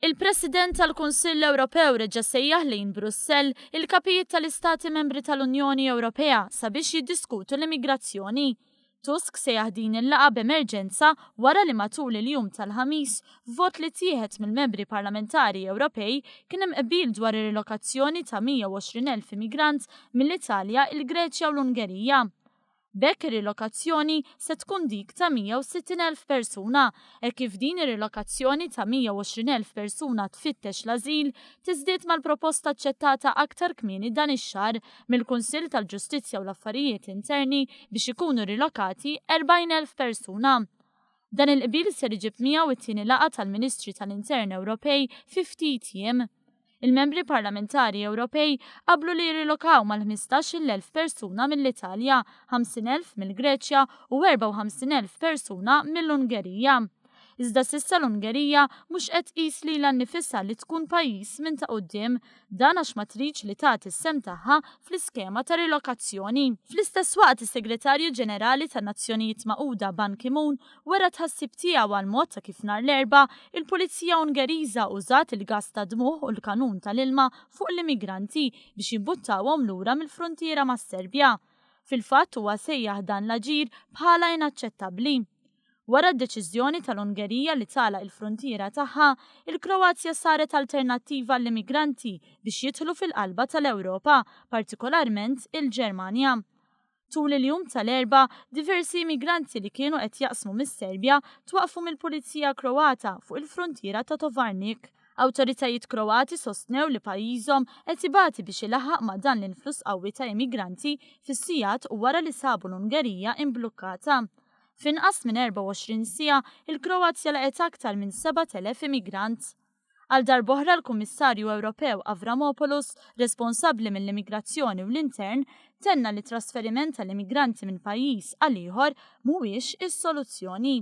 Il-President tal-Kunsill Ewropew reġa' sejjaħ lejn Brussell il-kapijiet tal-Istati Membri tal-Unjoni Ewropea sabiex jiddiskutu l-immigrazzjoni. Tusk sejjaħ din il-laqgħa b'emerġenza wara li matul il-jum tal-Ħamis, f'vot li ttieħed mill-membri parlamentari Ewropej, kien hemm qbil dwar ir-rilokazzjoni ta' 120,000 immigrant mill-Italja, il-Greċja u l-Ungerija. B'hekk ir-rilokazzjoni se tkun dik ta' 160,000 persuna, hekk kif din ir-rilokazzjoni ta' 120,000 persuna tfittex l-ażil tiżdied mal-proposta aċċettata aktar kmieni dan ix-xahar mill-Kunsill tal-Ġustizzja u l-Affarijiet Interni biex ikunu rilokati 40,000 persuna. Dan il-qbil ser iġib miegħu t-tieni laqgħa tal-Ministri tal-Intern Ewropej fi ftit jiem. Il-Membri Parlamentari Ewropej qablu li jirrilokaw mal-15,000 persuna mill-Italja, 50,000 mill-Greċja u 54,000 persuna mill-Ungerija. Iżda s'issa l-Ungerija mhux qed tqis lilha nnifisha li tkun pajjiż minn ta' quddiem. Dan għax ma tridx li tagħti s-sehem tagħha fl-iskema ta' rilokazzjoni. Fl-istess waqt is-Segretarju Ġenerali tan-Nazzjonijiet Magħquda Ban Ki-moon wera t-tħassib tiegħu għall-mod ta' kif nhar l-Erbgħa, il-Pulizija Ungeriża użat il-gass tad-dmugħ u l-kanun tal-ilma fuq l-immigranti biex jimbuttawhom lura mill-fruntiera mas-Serbja. Fil-fatt huwa sejjaħ dan l-aġir bħala inaċċettabbli. Wara d-deċiżjoni tal-Ungerija li tagħlaq il-fruntiera tagħha, il-Kroazja saret alternattiva għall-immigranti biex jidħlu fil-qalba tal-Ewropa, partikolarment il-Ġermanja. Tul il-jum tal-Erbgħa, diversi immigranti li kienu qed jaqsmu mis-Serbja twaqqfu mill-Pulizija Kroata fuq il-fruntiera ta' Tovarnik. Awtoritajiet Kroati sostnew li pajjiżhom qed ibati biex ilaħħaq ma' dan l-influss qawwi ta' immigranti fis-sigħat wara li sabu l-Ungerija imblukkata. F'inqas minn 24 siegħa, il-Kroazja laqgħet aktar minn 7,000 immigrant. Għal darb'oħra l-Kummissarju Ewropew Avramopoulos, responsabbli mill-immigrazzjoni u l-intern, tenna li t-trasferiment tal-immigranti minn pajjiż għal ieħor mhuwiex is-soluzzjoni.